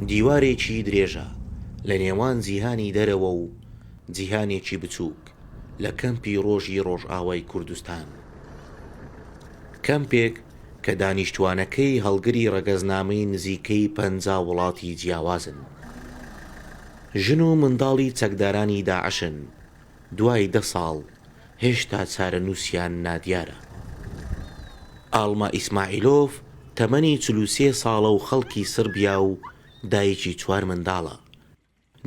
دیوارێکی درێژە لە نێوان جیهانی دەرەوە و جیهانێکی بچووک لە کەمپی ڕۆژی ڕۆژئاوای کوردستان. کەمپێک کە دانیشتووانەکەی هەڵگری ڕەگەزنامەی نزیکەی 50 وڵاتی جیاوازن. ژن و منداڵی چەکدارانی داعشن، دوای دە ساڵ هێشتا چارەنووسیان نادیارە. ئاڵما ئیسماعیلۆف تەمەنی 43 ساڵە و خەڵکی سڕبیا و دایکی چوار منداڵە.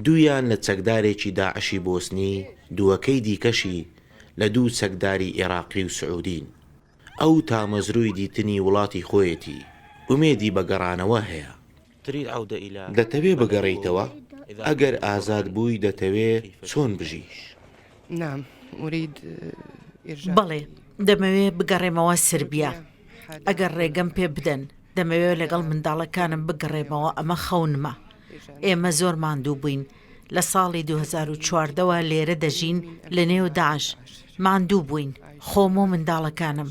دوویان لە چەکدارێکی داعشی بۆسنی، دووەکەی دیکەشی لە دوو چەکداری ئێراقی و سعودین. ئەو تامەزرۆی دیتنی وڵاتی خۆیەتی، ئومێدی بە گەڕانەوە هەیە. دەتەوێ بگەڕێیتەوە؟ ئەگەر ئازاد بووی دەتەوێ چۆن بژی؟ بەڵێ، دەمەوێ بگەڕێمەوە سربیا. ئەگەر ڕێگەم پێ بدەن، دەمەوێ لەگەڵ منداڵەکانم بگەڕێمەوە ئەمە خەونمە. ئێمە زۆر ماندوو بووین. لە ساڵی 2014 وە لێرە دەژین لە نێو داعش. ماندوو بووین، خۆم و منداڵەکانم.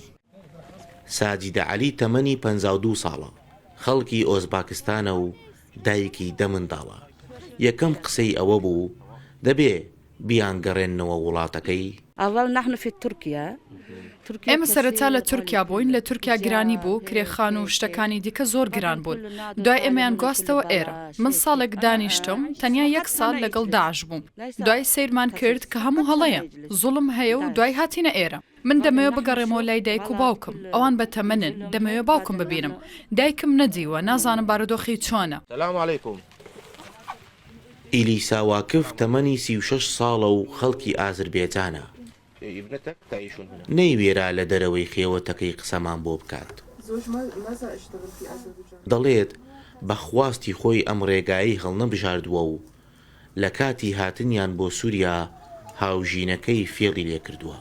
ساجیدە عەلی تەمەنی 52 ساڵە، خەڵکی ئۆزباکستانە و دایکی دە منداڵە. یەکەم قسەی ئەوە بوو، دەبێ بیانگەڕێننەوە وڵاتەکەی؟ ئێمە سەرەتا لە تورکیا بووین، لە تورکیا گرانی بوو، کرێ خانوو و شتەکانی دیکە زۆر گران بوون. دوای ئێمەیان گواستەوە ئێرە. من ساڵێک دانیشتم، تەنیا یەک ساڵ لەگەڵ داعش بووم. دوای سەیرمان کرد کە هەموو هەڵەیە، زوڵم هەیە و دوای هاتینە ئێرە. من دەمەوێ بگەڕێمەوە لای دایک و باوکم، ئەوان بە تەمەنن، دەمەوێ باوکم ببینم. دایکم نەدیوە، نازانم بارودۆخی چۆنە. ئیلیسا واکف تەمەنی 36 ساڵە و خەڵکی ئازربێجانە. نەیوێرا لە دەرەوەی خێوەتەکەی قسەمان بۆ بکات. دەڵێت بە خواستی خۆی ئەم ڕێگایەی هەڵنەبژاردووە و لە کاتی هاتنیان بۆ سووریا هاوژینەکەی فێڵی لێکردووە.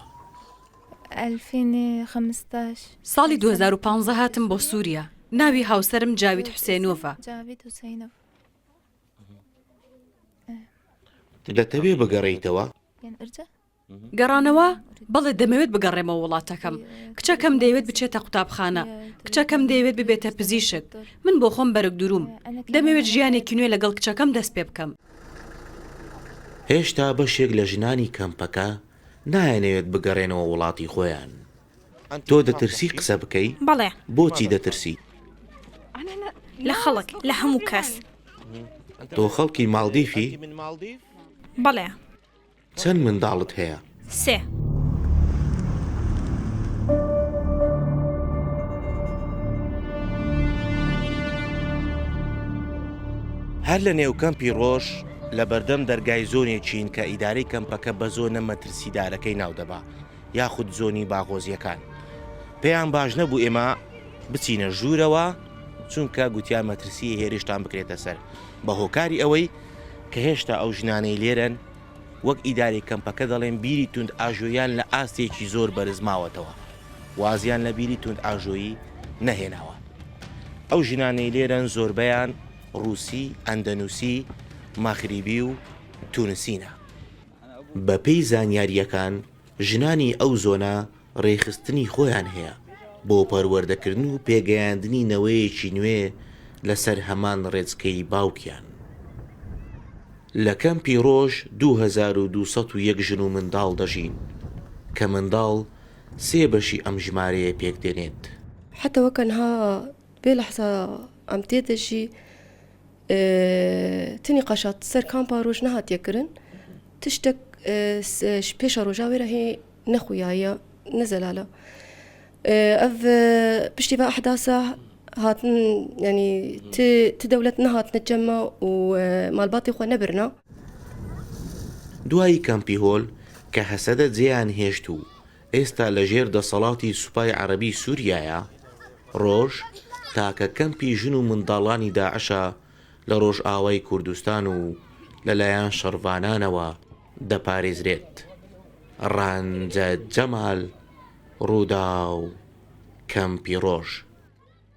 ساڵی 2015 هاتم بۆ سووریا، ناوی هاوسەرم جاوید حوسێنۆڤە. دەتەوێ بگەڕێیتەوە؟ گەڕانەوە؟ بەڵێ دەمەوێت بگەڕێمەوە وڵاتەکەم. کچەکەم دەیەوێت بچێتە قوتابخانە. کچەکەم دەیەوێت ببێتە پزیشک. من بۆ خۆم بەرگدرووم. دەمەوێت ژیانێکی نوێ لەگەڵ کچەکەم دەست پێ بکەم. هێشتا بەشێک لە ژنانی کەمپەکە نایانەوێت بگەڕێنەوە وڵاتی خۆیان. تۆ دەترسی قسە بکەی؟ بەڵێ. بۆچی دەترسی؟ لە خەڵک، لە هەموو کەس. تۆ خەڵکی ماڵدیفی؟ بەڵێ. چەند منداڵت هەیە؟ سێ. هەر لە نێو کەمپی ڕۆژ لە بەردەم دەرگای زۆنێکین کە ئیدارەی کەمپەکە بە زۆنە مەترسیدارەکەی ناودەبا یاخود زۆنی باغۆزیەکان. پێیان باش نەبوو ئێمە بچینە ژوورەوە چونکە گوتیان مەترسی هێرشتان بکرێتە سەر بە هۆکاری ئەوەی کە هێشتا ئەو ژنانەی لێرەن وەک ئیدارەی کەمپەکە دەڵێن بیری توندئاژۆییان لە ئاستێکی زۆر بەرز ماوەتەوە، وازیان لە بیری توندئاژۆیی نەهێناوە. ئەو ژنانەی لێرەن زۆربەیان ڕووسی، ئەندەنوسی، مەغریبی و تونسینە. بەپێی زانیارییەکان ژنانی ئەو زۆنە ڕێکخستنی خۆیان هەیە بۆ پەروەردەکردن و پێگەیاندنی نەوەیەکی نوێ لەسەر هەمان ڕێچکەی باوکیان. لە کەمپی ڕۆژ 2201 ژن و منداڵ دەژین، کە منداڵ سێ بەشی ئەم ژمارەیە پێکدێنێت. حتى وەکە نها بێ لەحزە ئەم تێ دەژی تی نقاشات سەر کامپا ڕۆژ نەهاتیە کرن تشتێک پێشە ڕۆژا وێرە هێ نەخویایە نەزەلالە ئەv پشتی بە ئەحداسە هاتن ینی ت دەولەت نەهاتنە جەمە و مالباتی خۆ نەبرنا. دوای کەمپی هۆل کە هەسەدە جێیان هێشت و ئێستا لە ژێر دەسەڵاتی سوپای عەرەبی سووریایە، ڕۆژ تاکە کەمپی ژن و منداڵانی داعشە لە ڕۆژئاوای کوردستان و لەلایەن شەڕڤانانەوە دەپارێزرێت. ڕەنجە جەمال، ڕووداو، کەمپی ڕۆژ.